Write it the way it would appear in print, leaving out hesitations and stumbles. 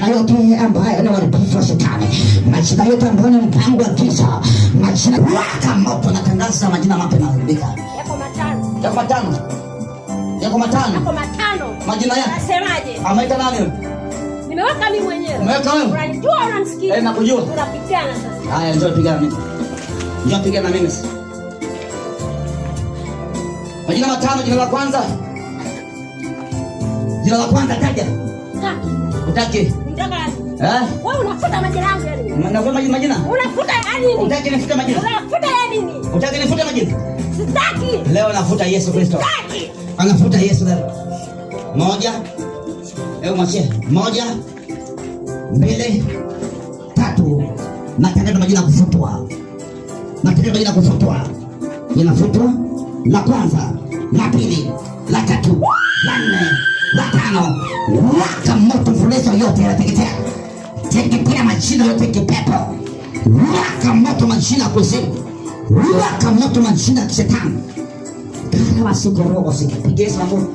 Majina yote ambayo ni uharibifu wa shetani, majina yote ambayo ni mpango wa giza, majina waka moto. Natangaza majina mapya yanaharibika. Yako matano. Yako matano, yako matano, Yako matano. Majina yake Nasemaje? Ameita nani? Nimeweka mimi mwenyewe. Umeweka wewe? Unanijua, unanisikia? Eh, nakujua. Tunapigana sasa. Haya, njoo pigana mimi. Njoo pigana na mimi. Majina matano, jina la kwanza. Jina la kwanza taja. Sitaki. Utaki? Nataka Eh? wewe unafuta majina yangu ya nini? Nafuta majina majina? Unafuta ya nini? Utaki nifute majina? Unafuta ya nini? Utaki nifute majina? Sitaki. Leo nafuta Yesu Kristo. Sitaki. Anafuta Yesu leo. Moja. Hebu mwachie. Moja. Mbili. Tatu. Natangaza majina kufutwa. Natangaza majina kufutwa. Yanafutwa. La kwanza, la pili, la tatu, la nne, la tano. Waka moto mfululizo yote yanateketea. Teketea majina yote kipepo. Waka moto majina ya kuzimu. Waka moto majina ya kishetani. Kama sikorogo sikipigie makofi.